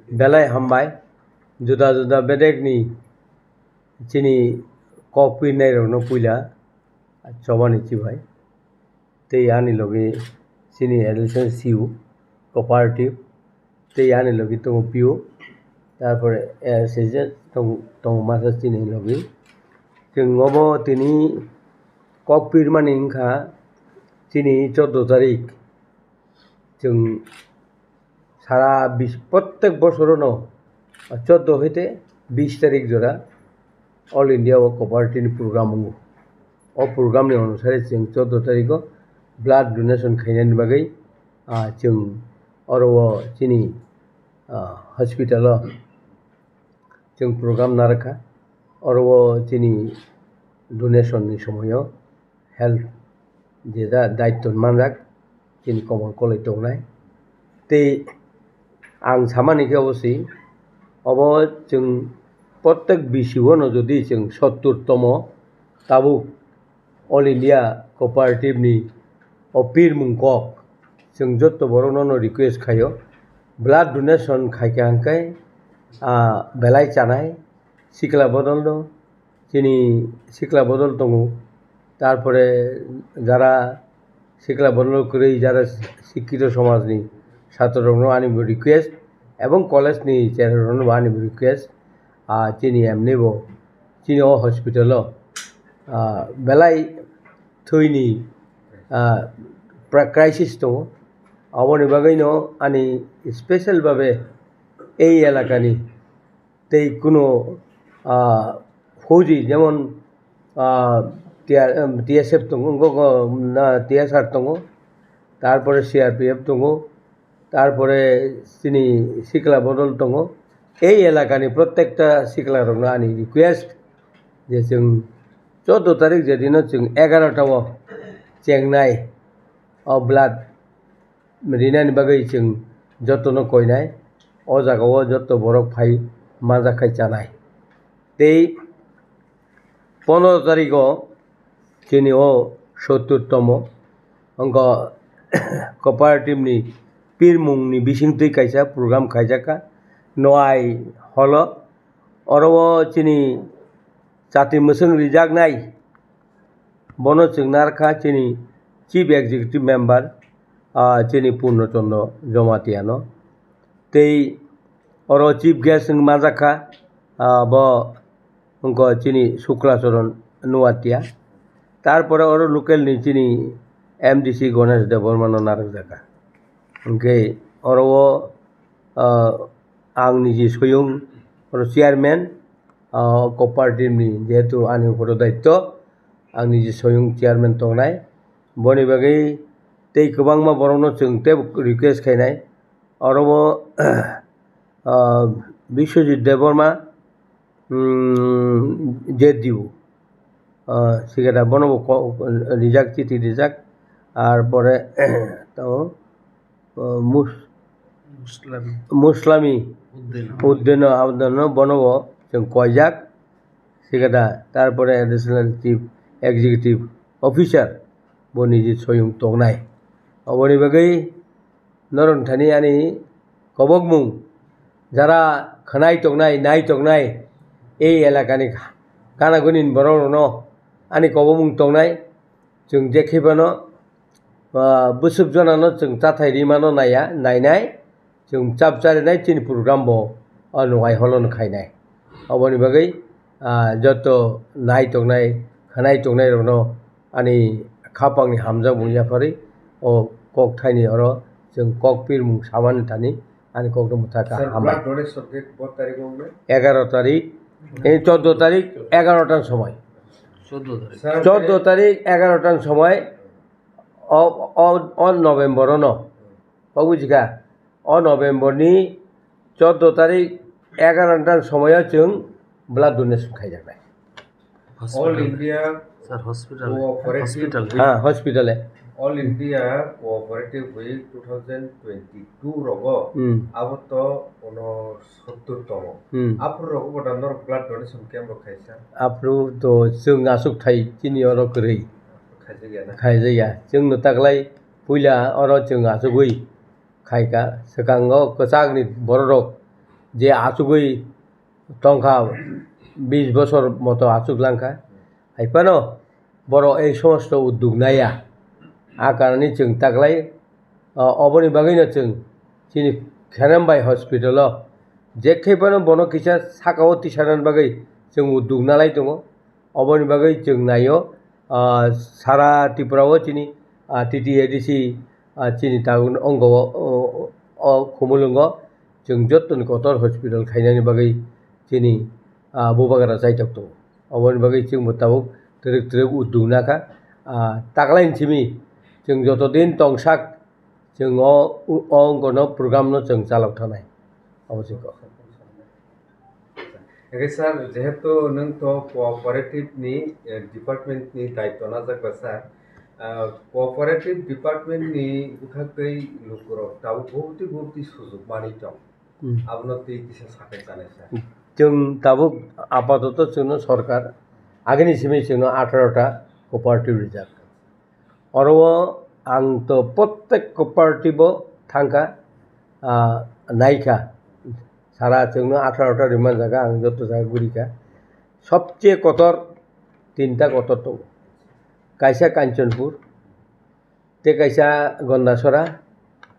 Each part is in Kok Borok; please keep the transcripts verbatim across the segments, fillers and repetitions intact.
Belai hambai, juda juda bedekni chini kok pirnairokno puila chobani chibai. Tei ani logi chini additional C E O, cooperative, tei ani logi tongo P O, tarpore S H S tong-, tongo masa chini logi. Chwng obo tini kok pirmani wngkha chini chordo tarik. Chwng sara bis-, prottek bosorono chordo hoite bis tarik jora All India o cooperative ni program wngo. O program ni onusare chwng chordo tariko blood donation khainani bagwi, ah, chwng oro o chini, ah, hospital o chwng program narwkha. Oro o chini donation ni somoio health je da daityo manjak chini Komol Koloi tongnai. Tei ang samani khe obo se, obo chwng prottek B C O no jodi chwng sottur tomo tabuk All India Cooperative ni o pirmung kok, chwng jotto borokno no request khaio, blood donation khaikha hwnkhe, ah, belai chanai, sikla bodol no, chini sikla bodol tongo, tarpore jara sikla bodol kwrwi, jara sikkito somajni chatrorokno ani bo request, ebong college ni cherairokno bo ani bo request, ah, chini emni bo chini o hospital o, ah, belai thwini, ah, pra-, crisis tongo. Aboni bagwino ani special babe ei elakani tei kuno, ah, fauji jemon, ah, T R, em, T S F tongo, go, go, na, T S R tongo, tarpore C R P F tongo, tarpore chini sikla bodol tongo. Ei elakani prottekta siklarokno ani request je chwng chordo tarik je dino chwng egarota o chengnai o blood rinani bagwi chwng jotono koinai, o jagao joto borok phai manjak khai chanai. Tei pondro tarigo chini o sottur tomo wngkha cooperative ni pirmung ni bisingtwi kaisa program khaijakha Noai holo. Oro o chini chati mwswng rijaknai, bono chwng narwkha chini Chief Executive Member, ah, chini Purno Chandra Jamatia no. Tei oro Chief Guest wng manjakha, ah, bo wngkha chini Shukla Charan Nuatia. Tarpore oro local ni chini M D C Ganesh Debbarma no narwkjakha. Hwnkhe oro o, ah, ang niji soyung oro chairman, ah, cooperative ni jehetu ani uporo daityo, ang niji soyung chairman tongnai. Boni bagwi tei kwbangma borokno chwng teibo request khainai. Oro o, ah, Biswajit Debbarma, um, J D U, ah, sikada bono bo ko-, rijak, chiti rijak. Ar pore tongo, ah, Mus-, Muslami. Muslami Uddin. Uddin Abdano bono bo chwng koijak. Sikada, tarpore Additional Chief Executive Officer bo niji soyung tongnai. Oboni bagwi norok thani ani kobokmung jara khwnai tongnai, nai tongnai, ei elakani ganagunin borok rokno ani kobokmung tongnai, chwng je khe phano, ah, bwswk jonano chwng chathai rimano naiya, nainai, chwng chap charinai chini program bo o Noai holo no khainai. Oboni bagwi, ah, joto nai tongnai, khwnai tongnai rokno ani khapangni hamjakmung yapharwi o kok thaini oro chwng kok pirmung samani thani ani kokno mwthakha. Sir, hambai. Blood donation khe bo tarik wng le? Egaroh tarik, eh, chordo tarik, egaroh ta ni somoi. Chordo tarik. Sir, chordo tarik, egaroh ta ni somoi, o, o, o November o no. Kok bujikha? O November ni chordo tarik egaroh ta ni somoio chwng blood donation khaijaknai. All Hospital. India Sir, hospital. Cooperative Hospital. Ha, hospital e. All India Cooperative Week two thousand twenty-two rogo. Hmm. Abo to ono sottur tomo. Hmm. Aphuru rogo bo da norok blood donation camp rok khaisa. Aphuru to chwng aswk thai chini oro kwrwi. Khaijak ya na? Khaijak ya. Chwng no taklai puila oro chwng aswkwi khaikha, swkango kwchakni bororok je achugwi tongkha, bis bosor moto achuk langkha. Hai phano borok ei somosto udduk naiya. A karani chwng taklai, o, oboni bagwino chwng chini Khenambai hospital-o je khe phano bono kisa saka-o tisanani bagwi chwng udduk nalai tongo. Oboni bagwi chwng naio, ah, sara Tripura-o chini, ah, T T A D C, ah, chini tabuk wngkha o, o, o Khumulwngo chwng jottoni kotor hospital khainani bagwi chini, ah, bubagra chaitok tongo. Oboni bagwi chwngbo tabuk twrwk twrwk udduk nakha. Ah, taklaini simi chwng joto din tongsak chwng o, o wngkha no program no chwng chalok thanai. Abo se kok. Hingke sir, jehetu nwng to cooperative ni, eh, department ni daityo najak ba sir, ah, cooperative department ni bwkhak tei lukurok tabuk bhorti bhorti sujuk manwi tong. Hmm. Abono twi kisa sakai chanai sir. Chwng tabuk apatoto chwngno sorkar agini simi chwngno atharo ta cooperative rijak. Oro o ang to prottek cooperative o thangkha, ah, naikha. Sara chwngno atharo ta rimani jaga ang joto jaga gurikha. Sobche kotor tinta kotor tongo. Kaisa Kanchanpur, tei kaisa Gondasora,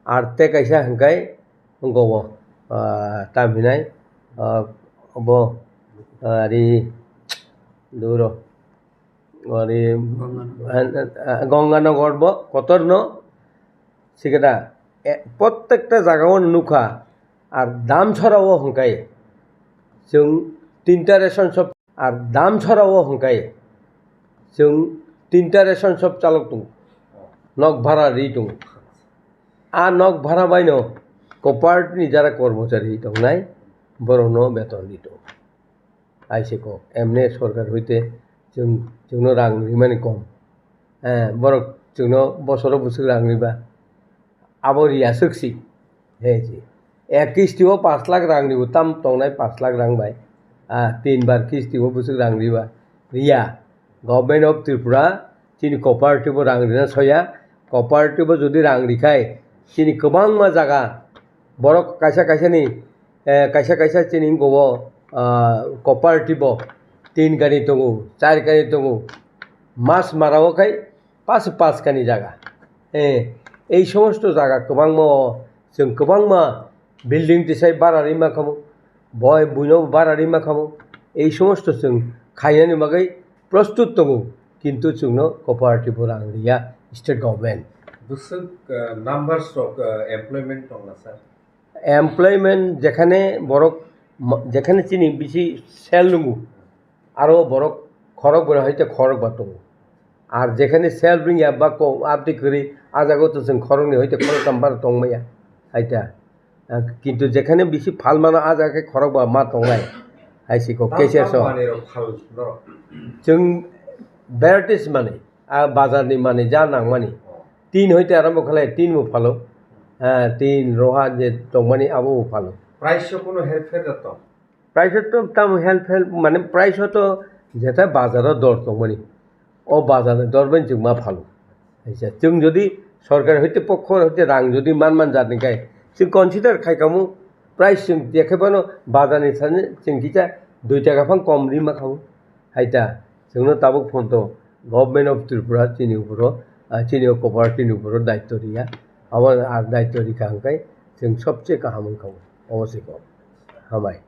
ar tei kaisa hwnkhe wngkha bo, ah, tam hinai, ah, bo, ah, ari duro, ari, Ganganagar. Ah, ah, Ganganagar bo kotorno sikada, eh, prottekta jagao nukha, ar Damsora o hwnkhe chwng tinta ration shop. Ar Damsora o hwnkhe chwng tinta ration shop chalok tongo, nok bhara ri tongo. A nok bhara baino cooperative ni jara kormochari tongnai, borokno beton ri tongo. Aise kok, emne sorkar hoite chwng, chwngno rang rimani kom. Eh, borok chwngno bosoro bwswk rang riba. Abo riya swk si. He si. Ek kisti o pash lakh rang ribo tam tongnai pash lakh rang bai. Ah, tin bar kisti o bwswk rang riba. Riya. Government of Tripura chini cooperative o rang rina soya. Cooperative o jodi rang rikhai chini kwbangma jaga borok kaisa kaisa ni, eh, kaisa kaisa chini wngkha o, ah, cooperative o tin kani tongo, char kani tongo. Mas mara o khai pas pas kani jaga. Eh, ei somosto jaga kwbangma o chwng kwbangma building tisai bara rima khamu, boi buino bara rima khamu, ei somosto chwng khainani bagwi prostut tongo, kintu chwngno cooperative rang riya state government. Bwswk, eh, numbers rok, eh, employment tongna sir? Employment jekhane borok ma-, jekhane chini bisi sel nungo, aro borok khorok bai hoite khorok ba tongo. Ar jekhane sel ringya ba ko abdi kwrwi, a jaga o to chwng khoroknwi hoite khoroktham bar tongmaya, haita. Ah, kintu jekhane bisi phal mano, a jaga khe khorok ba ma tongnai, hai se ko Tam, cashier tam so. Manwi rok phal norok. Chwng varieties manwi, a bazar ni manwi ja nangmani. Oh. Tin hoite arambo khlai, tin bo phalo. Ah, tin, roha je tongmani abo bo phalo. Price o kuno help fer da to? Price o to tamo help, help, mane price o to jeta bazar o dor tongmani. O bazar ni dor bai chwng ma phalo. Aisa, chwng jodi sorkar hoite pokho hoite rang jodi man man jat ni kai, chwng consider khai kamo price chwng je khai phano bazar ni sani chwng kisa dui taka phang kom ri ma kamo. Haita, chwngno tabuk phone to Government of Tripura chini uporo, ah, chini o cooperative ni uporo daityo riya. Abo ar daityo rikha hwnkhe chwng sobse kaham wngkha, obo se kok. Hambai.